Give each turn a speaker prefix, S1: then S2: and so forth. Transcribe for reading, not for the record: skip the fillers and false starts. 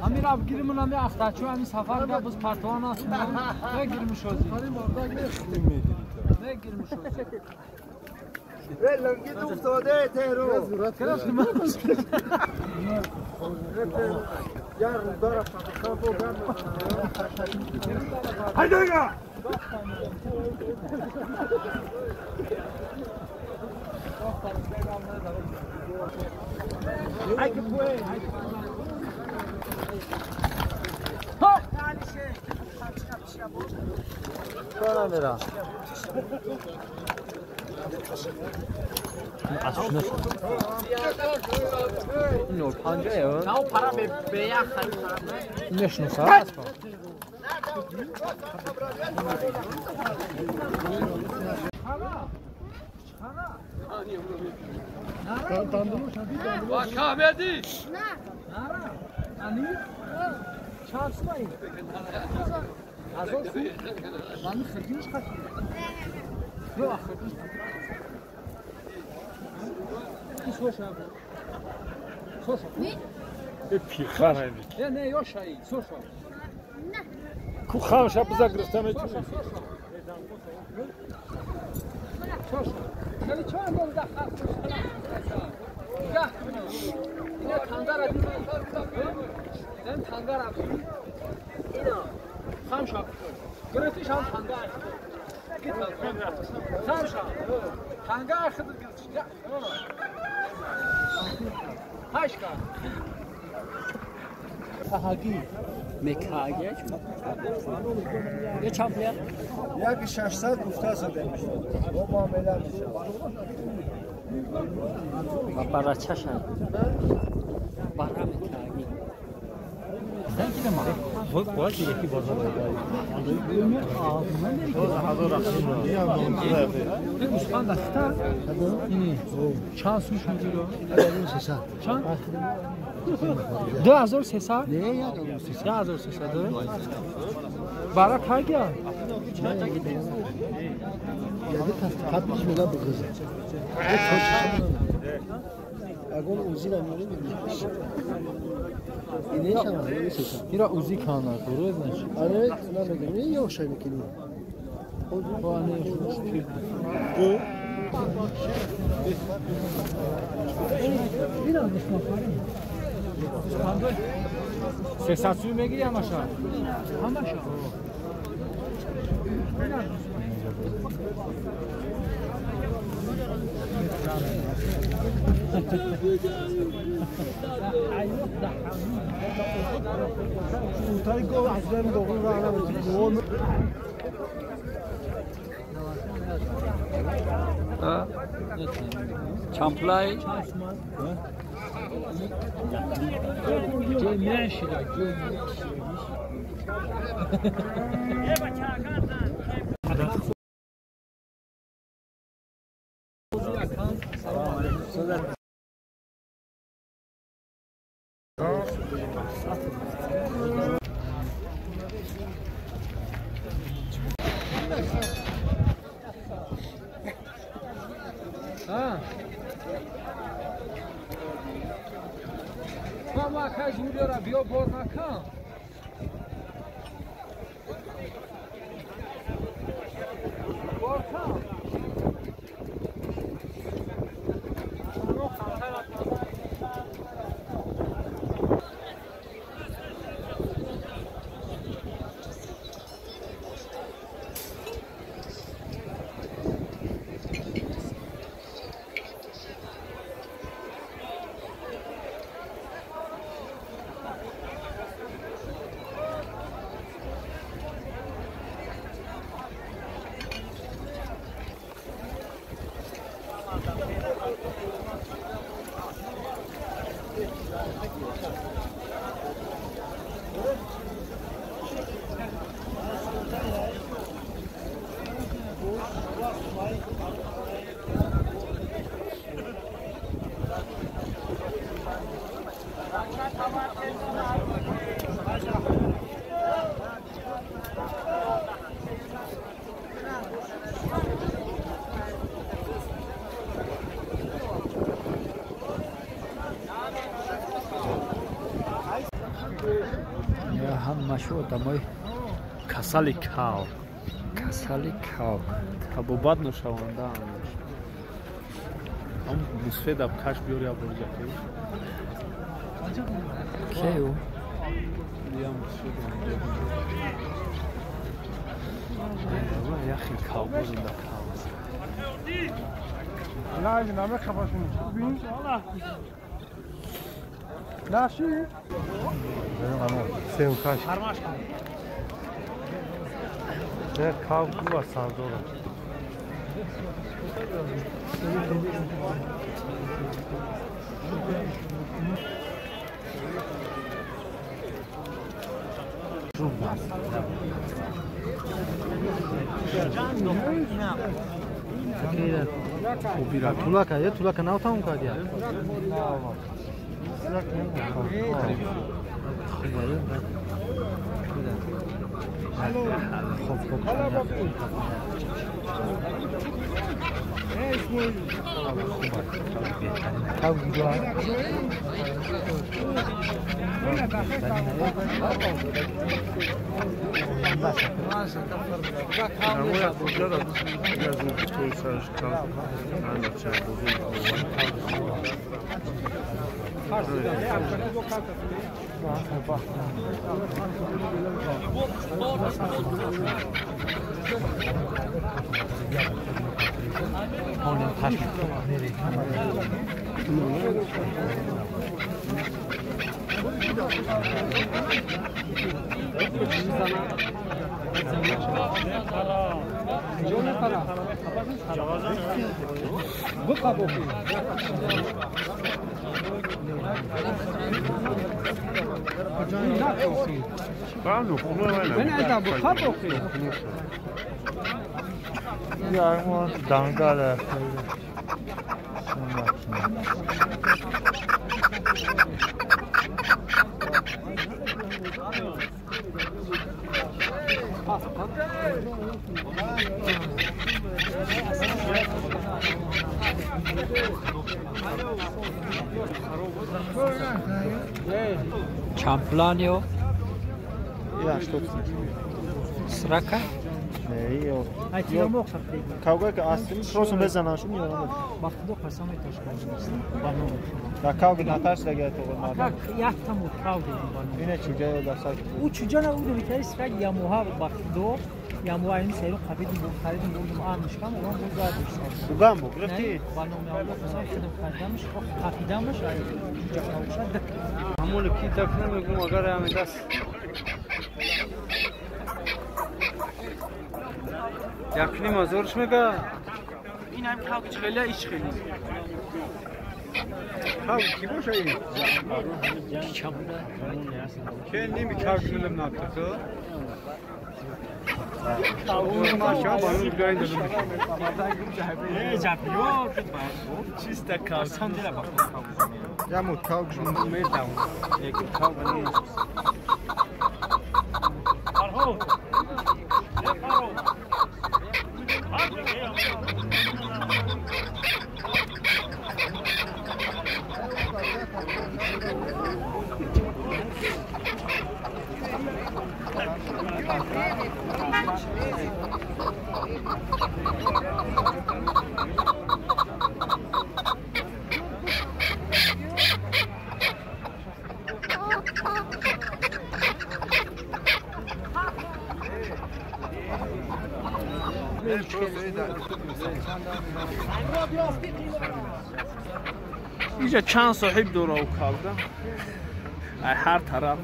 S1: Амир абгиримун ами ахтачу ами сафар га буз партован астмон мегирмушози. Мегирмушози.
S2: Лангид уфтода Теҳрон.
S3: Як 600 гуфта задем. Бо муомила мешавад.
S4: Барачаша. Бара мекаги.
S1: Чанд сум шуд? Чанд? 2300? Не, 1300. Бара кагя? Ира узи кана дуруст значит.
S3: Ане, на мегам, не ёшай мекини.
S1: Сесатсуй мегири ҳамаша? Ҳамаша.
S4: Чамплай. Ҳамашу одамои
S2: касали кав.
S4: Касали кав.
S2: Табобат нашаванда. Ам мусфедаб каш биёр я бурҷа ки.
S4: Кею?
S2: Я мусфедам. Яхи кав бозунда кав.
S1: لا نامه خفاشون ببین. ناشی.
S5: سه کاش. نه کاو کو ساردورا. Тулака, я тулака нав тамом кардия.
S4: Чампланио?
S5: Я что?
S4: Срака?
S5: Не, я. Кавга астим, просто безанашум я.
S1: Бахтидо қасам ташкил.
S5: Да кавга наташ дага то мада.
S1: Как я там кавга бану.
S5: Ине чуҷа да сак.
S1: У чуҷа на у димитари срак ямуҳа бахтидо ямуҳа ин сайру қабидим бу харидим бурдум амишкам урон бу задиш.
S5: Угам бу гирифти?
S1: Бану меалло қасам хидм кардамш, қапидамш, чуҷа кавша дак.
S2: Ҳамон ки так намегум агар ҳамин даст якним ҳазорш мега?
S1: Ин ҳам кавк чхеля иш хели.
S3: Кавк ки боша ин? Ке ними кавк милим напту? Кавк маша бану гайн дадум.
S1: Э жапиё
S2: чиста кавк.
S1: Сандира бах кавк.
S5: Яму кавк
S2: метам. Як кавк не.
S1: Фарҳод.
S2: Инҷа чанд соҳиб дора у кавга? Ай ҳар тараф.